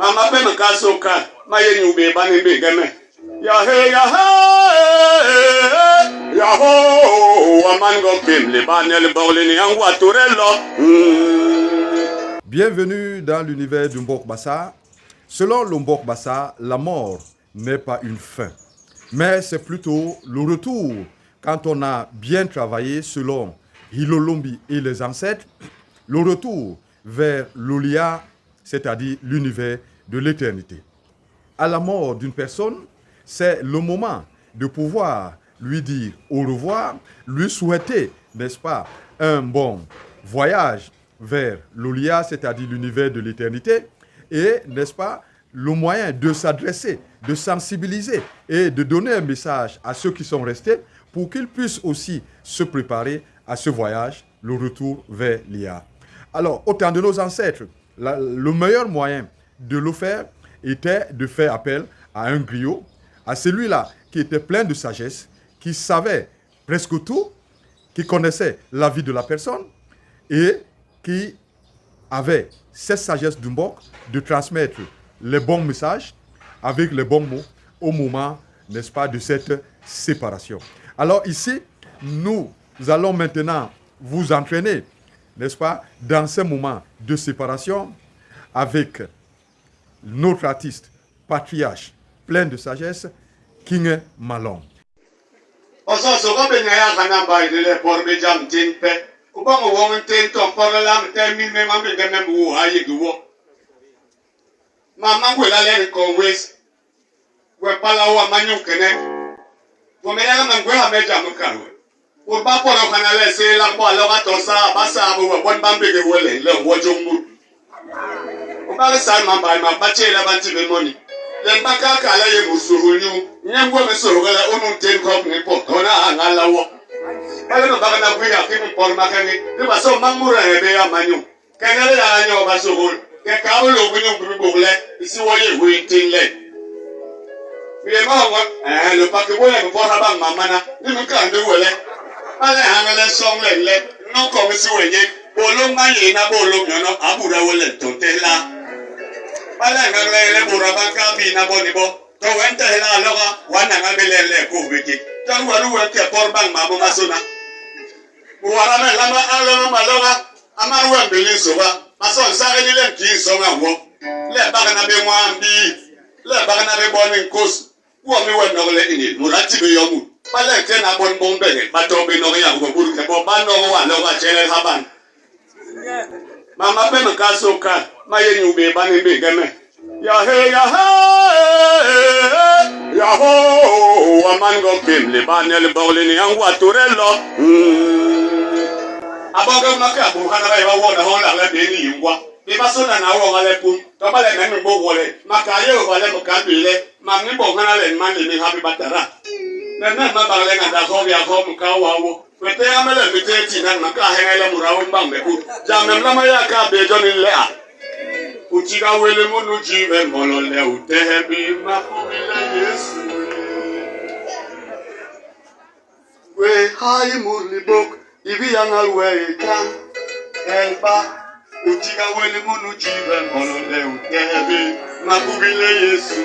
Mam mape ma ka sôk kal ma yé nyu bé ba ni mbéñge me. Yahe, yahe, yaho, a man ngok bem le ba nel bok le ni a ngwa ture lo. Bienvenue dans l'univers du Mbok Bassa. Selon le Mbok Bassa, la mort n'est pas une fin, mais c'est plutôt le retour quand on a bien travaillé selon Hilolombi et les ancêtres, le retour vers l'Olia, c'est-à-dire l'univers de l'éternité. À la mort d'une personne, c'est le moment de pouvoir lui dire au revoir, lui souhaiter, n'est-ce pas, un bon voyage vers l'Olia, c'est-à-dire l'univers de l'éternité, et, n'est-ce pas, le moyen de s'adresser, de sensibiliser et de donner un message à ceux qui sont restés pour qu'ils puissent aussi se préparer à ce voyage, le retour vers l'IA. Alors, au temps de nos ancêtres, le meilleur moyen de le faire était de faire appel à un griot, à celui-là qui était plein de sagesse, qui savait presque tout, qui connaissait la vie de la personne et qui avait cette sagesse du Mbok de transmettre les bons messages avec les bons mots au moment, n'est-ce pas, de cette séparation. Alors ici, nous allons maintenant vous entraîner, n'est-ce pas, dans ce moment de séparation avec notre artiste patriarche plein de sagesse, King Malong. Ɔsɔsɔ ka be nya ya kana ba ile le por be jam tin pe. Ubang wo nten to por la mte mi me ma be me wo ha ye wo. Ma ma ngwe la le ko wes. We pala wa manyu kene. Wo me ya ma ngwe ha me jam ka we. Wo ba por kana le se la bo lo ka to sa ba sa bo bon ba be ke wo le le wo jong mu. O ba sa ma ba ma ba che la ba ti be money. Le ba ka ka la ye musuhu nyu. Nye ngwe me so ga la onu ten ko ni po to na nga la wo. Bale no ba na gwi ya ki mu por ma ka ni. Ni ba so ma mura e be ya manyu. Ka na le ya nyo ba so go. Ke ka o lo nyu gru bo le. Si wo ye wi tin le. Mi ma wa eh le pa ke wo le por ha ba mama na. Ni mu ka ndu wo le. Bale ha le song le le. No ko mi si wo nye. Bo lo ma ye na bo lo nyo no abura wo le to te la. Bale nga le le bura ba ka bi na bo ni bo. To wen te la lo ga wa na nga be le le ko be ki. Tan wa lu wen ke por bang ma bo masona. Wara me la ma ala ma lo ga amar wen be ni so ba. Ma so sa ni le ki so nga wo. Le ba na be wa bi. Le ba na be bo ni nkos. Wo mi wen no le ini. Murati be yo mu. Ba le ke na bon bon be ba to be no ya go buru ke bo ba no wa lo ga chele ha ban. Mama be me ka so ka ma ye nyu be ba ni be ge me. Yahe yahe yaho a man go bem le ba nel bok le ni ang wa ture lo. Aboga ma ka bu hana ba ba wo na ho la le be ni ngwa. Bi ba so na na wo ngale pum. To ba le men bo wo le. Ma ka ye ba le mo ka bi le. Ma mi bo hana le man le mi ha bi batara. Na na ma ba le na da ho ya ho mu ka wa wo. Wete ya mele mi te ti na ma ka he le mura wo mbang me ku. Ja me la ma ya ka be jo ni le a. Uchiga wele munu jive molo le utebi makubile Yesu. We hai murli bok ibi angal we kan elba. Uchiga wele munu jive molo le utebi makubile Yesu.